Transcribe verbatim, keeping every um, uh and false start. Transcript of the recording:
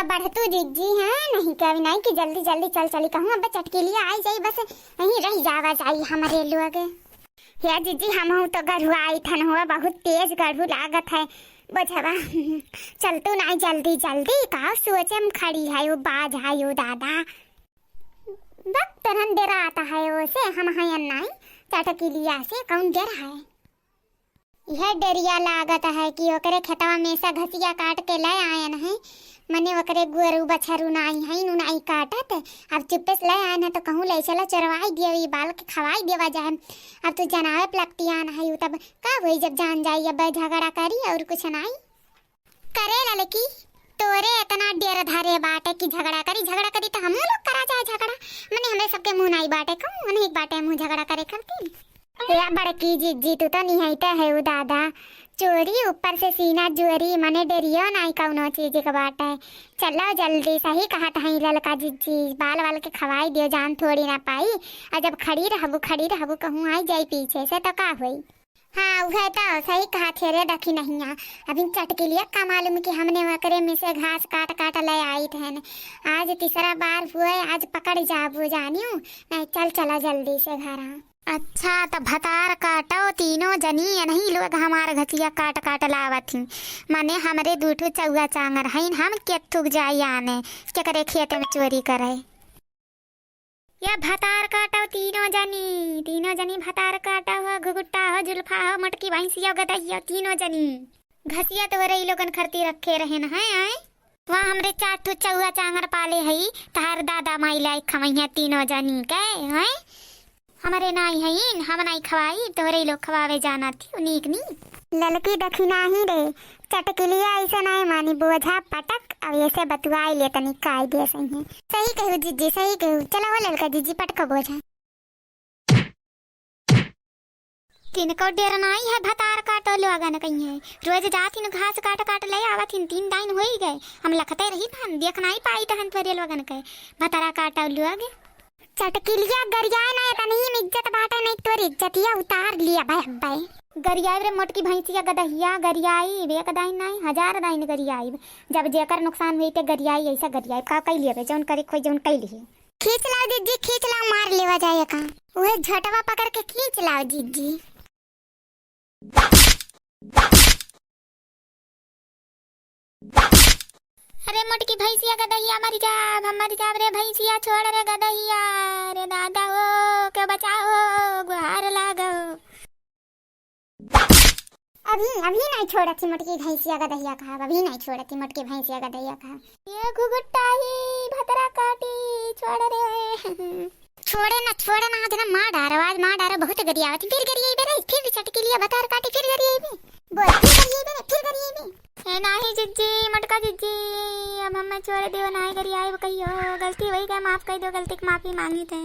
बढ़ तू जिज्जी, हैं, नहीं कभी नहीं कि जल्दी जल्दी चल चली कहूँ, अब चटकीलिया आई जाई, बस यहीं रह जावा जाई हमरे लोग। हे जिज्जी, हमहू तो गरुआइत हन हो, बहुत तेज गरहू लागत है बोझवा। चल तू नाई जल्दी जल्दी, का सोचे में खड़ी है वो बाज है वो दादा। बक तरहन डेरात है वो से, हम हयन नाई चटकीलिया से, कौन डेर है? यह डेरिया लागत है कि ओकरे खेतवा में से घसिया काट के ले आयन है, मने ओकरे गोरू बछरू नाई है, नु नाई काटत। अब चुप्पे से ले आयन है तो कहूँ ले चला चरवाई दियो, ई बाल के खवाई देवा जाए। अब तू जनावे पलकतियान है, उ तब का होई जब जान जाई, अब झगड़ा करी और कुछ नाई। करे ललकी, तोरे इतना डेर धरे बाटे कि झगड़ा करी, झगड़ा करी तो हमहू लोग करा जाए झगड़ा। मने हमरे सबके मुँह नाई बाटे, कहूँ उन्हीं बाटे मुँह झगड़ा करे करती। ए बड़की जिज्जी, तू तो निहैते है उ दादा, चोरी ऊपर से सीना जोरी, मने डेरियो नाई कौनो चीज के बाटे। चलो जल्दी, सही कहत हई ललका जिज्जी, बाल वाल के खवाई दियो, जान थोड़ी ना पाई। और जब खड़ी रहबू, खड़ी रहबू, कहूँ आई जाई पीछे से तो का होई? हाँ, उहे तो सही कहत हे रे दखिनहिया। अभी चटकिलिया का मालूम कि हमने ओकरे में से घास काट काट ले आइत हन। आज तीसरा बार हुए, आज पकड़ जाबू जानियो, नहीं चल चला जल्दी से घरा। अच्छा, त भतार काटो तीनों जनी, यनही लोग हमार घसिया काट काट लावत ही। मने हमरे दू ठो चौआ चांगर हईन, हम केथुक जाई आने, केकरे खेत में चोरी करे। या भतार काटो तीनों जनी, तीनों जनी भतार काटो हो, घुघुट्टा हो, जुल्फा हो, मोटकी भैंसिया, गदहिया, तीनों जनी। घसिया तोहरे ई लोगन खरती रखे रहेन, हैं, आए? वहाँ हमरे चार ठो चौआ चांगर पाले हई, तहार दादा माई लायक खवैया तीनों जनी के, हैं? हमरे नाई हईन, हम नाई खवाई, तोहरे ई लोग खवावे जाना थी, नीक नी। ललकी दखिनाही रे, चटकिलिया ऐसे नाई मानी, बोझा पटक, अब ऐसे बतुआई ले तनी कायदे से ही। सही कहू जिज्जी, सही कहू। चला हो ललका जिज्जी, पटको बोझा। तिनको डेर नाई है भतार काटो लोगन कहीं है। रोज जात हिन घास काट काट ले आवत हिन, तीन दाइन होई गए। हम लखते रही तहन, देख नाई पाई तहन तोरे लोगन के। भतारा काटो लोग। चटकिलिया गरियाए ना, तनही में इज्जत बाटे, नहीं तोर इज्जतिया उतार लिया भाई अब्बे। गरियाइब रे मोटकी भैंसिया गदहिया, गरियाइब, एक दाइन नाई, हजार दाइन गरियाइब। जब जेकर नुकसान हुई ते गरियाई, ऐसा गरियाइब, का कई लिया बे, जौन करे खोई, जौन कई लिही। खींच लाओ जिज्जी, खींच लाओ, मार लेवा जाए का। उहे झटवा पकड़ के खींच लाओ जिज्जी। अरे मोटकी भैंसिया गदहिया, मर जाब, हम मर जाब रे भैंसिया, छोड़ रे गदहिया, रे दादा हो, के बचाओ, गुहार लागो। अभी, अभी नहीं छोड़त ही मोटकी भैंसिया गदहिया कहा, अभी नहीं छोड़त ही मोटकी भैंसिया गदहिया कहा। ये घुघुट्टा ही भतरा काटी, छोड़ रे। छोड़े ना, छोड़े ना, आज ना मार डारो, आज मार डारो, बहुत गरियावत, फिर गरियाइबे रे, फिर चटकिलिया भतार काटी, फिर गरियाइबे। बोल, फिर गरियाइबे रे, फिर गरियाइबे। ए नाही जिज्जी, मोटका जिज्जी, अब हमें छोड़ दियो, नाही गरियाइब कहियो, गलती होई गए, माफ कर दो, गलती की माफी मांगी थे।